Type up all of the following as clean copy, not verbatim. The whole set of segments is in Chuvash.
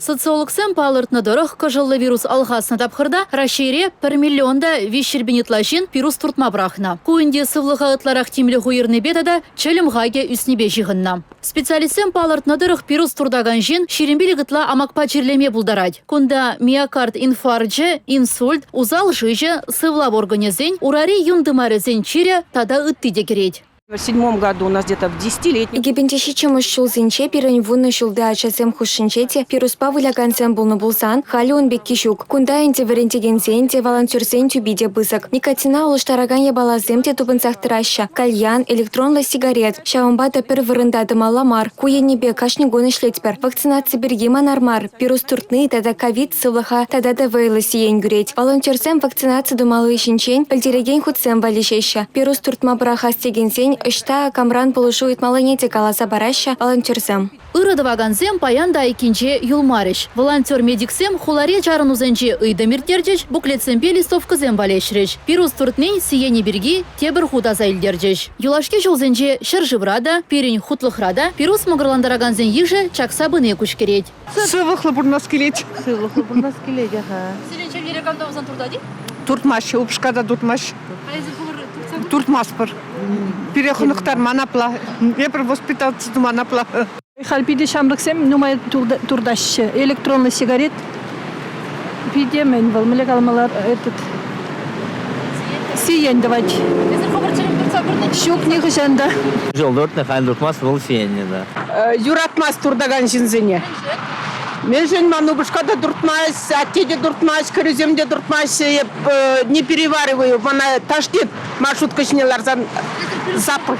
Социологсем палӑртнӑ тӑрӑх, кӑшӑллӑ вирус алхаснӑ тапхӑрта Раҫҫейре пӗр миллион та 300 пин ытла ҫын пирус туртма пӑрахнӑ. Ку ӗнтӗ сывлӑха ытларах тимлӗх уйӑрнипе тата чӗлӗм хакӗ ӳснипе ҫыхӑннӑ. Специалистсем палӑртнӑ тӑрӑх, пирус туртакан ҫын 25 ытла амакпа чирлеме пултарать. Кунта миокард инфаркчӗ, инсульт, усал шыҫӑ, сывлав органӗсен, урари юн тымарӗсен чирӗ тата ытти те кӗрет. В седьмом году у нас где-то в десятилетних. 2007 ҫулсенче пирӗн вунӑ ҫулти ачасем хушшинче те пируспа вылякансем пулнӑ пулсан, халӗ ун пекки ҫук. Кунта ӗнтӗ вӗрентекенсен те, волонтерсен тӳпи те пысӑк. Никотина улӑштаракан япаласем те тупӑнсах тӑраҫҫӗ: кальян, электронлӑ сигарет. Ҫавӑнпа та пӗр вырӑнта тӑмалла мар. Ку енӗпе кашни кун ӗҫлетпӗр. Вакцинаци пирки манар мар. Пирус туртни тата ковид сывлӑха тата та вӑйлӑ сиен кӳрет. Волонтерсем вакцинаци тумалли ҫинчен пӗлтерекен хутсем валеҫеҫҫӗ. Пирус туртма пӑрахас текенсен ӑҫта камран пулӑшу ыйтмаллине те каласа параҫҫӗ волонтерсем. Ырӑ тӑвакансем паян та айккинче юлмарӗҫ. Волонтер-медиксем хулари чарӑнусенче ыйтӑм ирттерчӗҫ, буклетсемпе листовкӑсем валеҫрӗҫ. Пирус туртнин сиенӗ пирки тепӗр хут аса илтерчӗҫ. Юлашки ҫулсенче ҫӗршывра та, пирӗн хутлӑхра та пирус мӑкӑрлантаракансен йышӗ чакса пыни куҫкӗрет. Сывлӑхлӑ пурӑнас килет. Сывлӑхлӑ пурӑнас килет, аха. Сирӗн ҫемьере кам та пулсан туртать-и? Туртмаҫҫӗ, упӑшка та туртмасть. А эсир хӑвӑр туртсан? Туртмастпӑр. Пире хӑнӑхтарман апла. Эпир воспитаться туман апла. Халь питӗ ҫамрӑксем нумай туртаҫҫӗ. Электронлӑ сигарет питӗ мӗн вӑл, мӗнле каламалла, этот сиен тӑвать. Эсир хӑвӑр чӗлӗм туртса курнӑ? Ҫук, нихӑҫан та. Ҫул туртнӑ, халь туртмасть, вӑл сиенлӗ, да. Юратмасть туртакан ҫынсене. Мӗншӗн ман упӑшка та туртмасть, атте те туртмасть, кӗрӳсем те туртмаҫҫӗ. Эп не перевариваю. Мана ташнит маршрутка ҫине ларсан запах.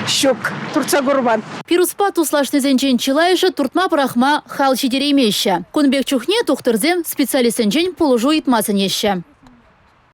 Ҫук, туртса курман. Пируспа туслашнисенчен чылайӑшӗ туртма пӑрахма хал ҫитереймеҫҫӗ. Кун пек чухне тухтӑрсем специалистсенчен пулӑшу ыйтма сӗнеҫҫӗ.